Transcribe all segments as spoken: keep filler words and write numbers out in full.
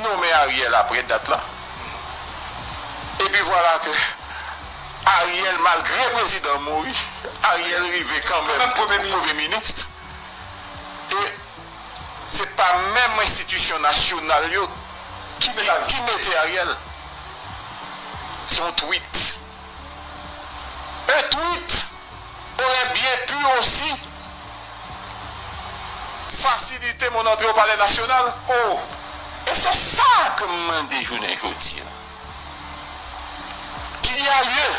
nonmen Ariel apre dat la. Epi vwala ke Ariel, malgre prezidan mouri, Ariel rive kanmenm premye minis. E se pa menm enstitisyon nasyonal yo ki mete Ariel. Se yon tweet. Un tweet aurait bien pu aussi faciliter mon entrée au Palais National. Oh! E se sa ke m mande jounen jodi a. Qu'il y a lieu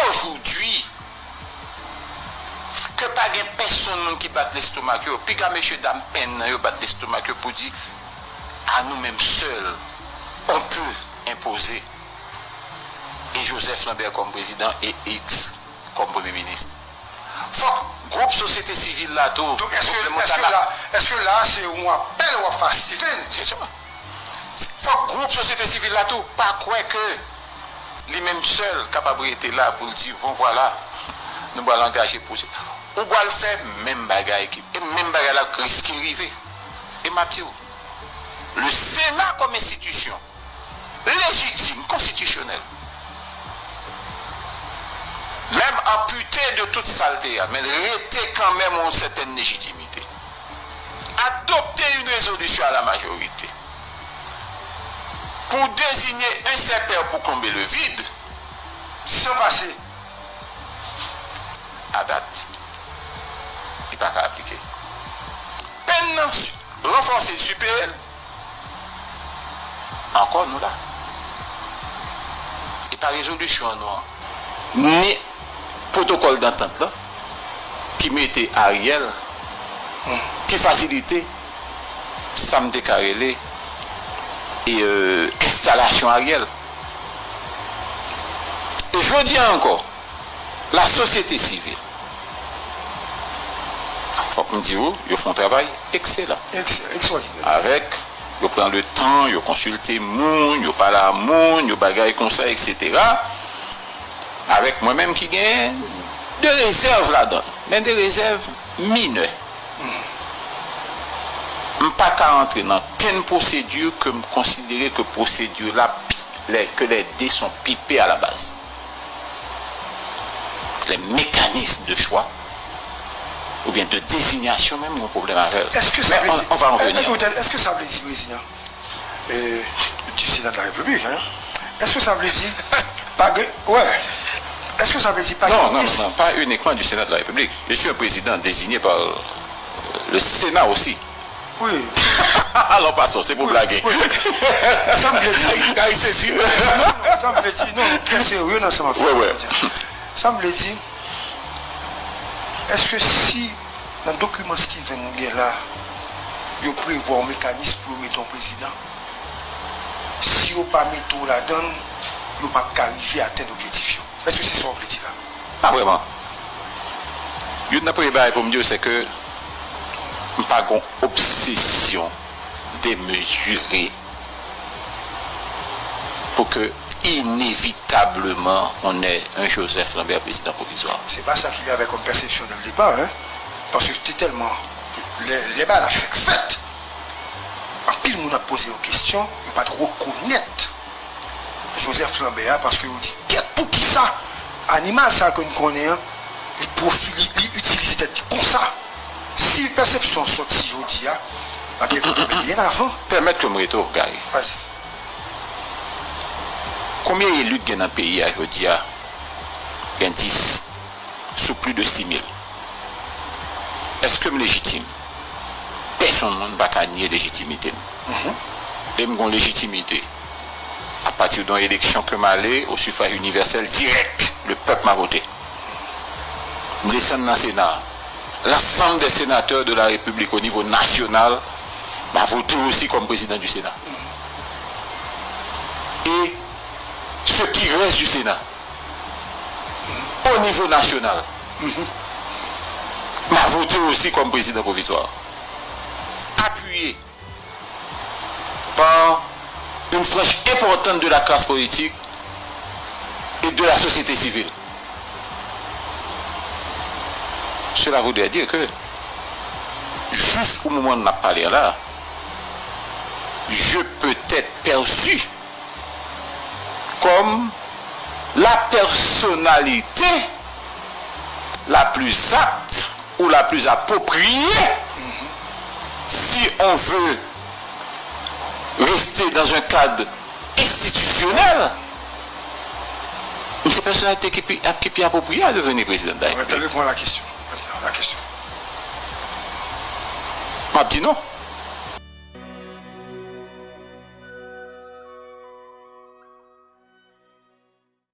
aujourd'hui ke pa gen pèsonn moun ki bat lestomak yo, piga mesye dam penn nan yo bat lestomak yo pou di, à nous-mêmes seuls, on peut imposer e Joseph Lambert kòm prezidan e X kòm premye minis. Fòk gwoup sosyete sivil la tou, Donk, èske, gwoup èske Montana. La, èske la, se yon apèl w ap fè a Steven? Justement. Fòk gwoup sosyete sivil la tou pa kwè ke li menm sèl kapab rete la pou l di, bon, vwala, nou pral angaje pwosè. Ou pral fè menm bagay ki, e menm bagay la riske rive. E m ap di w, le Sena kòm enstitisyon, lejitim, konstitisyonèl. Menm anpite de tout sa l te a, men l rete kanmenm yon sètèn lejitimite. Adopte yon rezolisyon a la majorite pou deziye yon sèpè pou konbe le vid, san pase a dat, li pa ka aplike. Penn nan ranfòse l, sipeye l, ankò nou la. E pa rezolisyon an nou an, ni pwotokòl dantant lan ki mete Ariel, ki fasilite sa m te ka rele e, euh, enstalasyon Ariel. E jodi a ankò, lasosyete sivil, fòk m di w, yo fè yon travay ekselan. Ekselan, ekstraòdinè. Avèk, yo pran le tan, yo konsilte moun, yo pale a moun, yo bagay konsa, etsetera. Avèk mwen menm ki gen de rezèv ladan l, men de rezèv minè. M pa ka antre nan kenn pwosedi ke m konsidere ke pwosedi la, pi- les, que les dés sont pipés à la base. Les mécanismes de choix ou bien de désignation menm, yon pwoblèm avè l. Èske sa vle di, èske sa vle di, prezidan, euh, du Sénat de la République, hein? Èske sa vle di pa gen, wè. Èske sa vle di pa gen... Non, non, non, pas uniquement du Sénat de la République. Je suis un président désigné par, euh, le Sénat aussi. Wi. Alò, pason, se pou blage. Sa m vle di, Guy sezi. Non, non, sa m vle di, non, trè serye nan sa m ap fè. Wè, wè. Sa m vle di, èske si nan dokiman Steven gen la, yo prevwa yon mekanis pou yo mete yon prezidan, si yo pa mete w ladan l, yo p ap ka rive atenn objektif yo? Èske se sa w vle di la? Pa vrèman. Youn nan premye bagay pou m di w, se ke m pa gon obsesyon demezire pou ke inevitableman on ait un Joseph Lambert président provisoire. Se pa sa ki gen avèk yon pèsepsyon dès le départ, hein? Paske te tèlman, lè, lè bagay la fèk fèt, anpil moun ap poze yo kesyon, yo pa t rekonèt Joseph Lambert a, paske yo di, kèt, poukisa animal sa ke n konnen an, li pwofi-, li, li itilize tèt li konsa? Si pèsepsyon an sòti jodi a, l ap gen pwoblèm byen avan. Pèmèt ke m rete w, Guy. Vas-y. Konbyen eli k gen nan peyi a jodi a? Gen dis sou plis de sis mil. Èske m lejitim? Pèsonn moun pa ka nye lejitimite m. Mhm. E m gon lejitimite apati de yon eleksyon ke m ale au suffrage universel direct, le peuple m'a voté. M desann nan Sena. L'ensemble des sénateurs de la République au niveau national m'a voté aussi comme président du Sénat. Et ce qui reste du Sénat, au niveau national, m'a voté aussi comme président provisoire. Appuyé par une frange importante de la classe politique et de la société civile. Cela voudrait dire que, jis o moman n ap pale an la, je peux être perçu comme la personnalité la plus apte ou la plus appropriée si on veut rester dans un cadre institutionnel. M se pèsonalite ki pi, ki pi apwopriye a deveni prezidan de la Repiblik. Mwen te reponn la kesyon. La kesyon. M ap di non.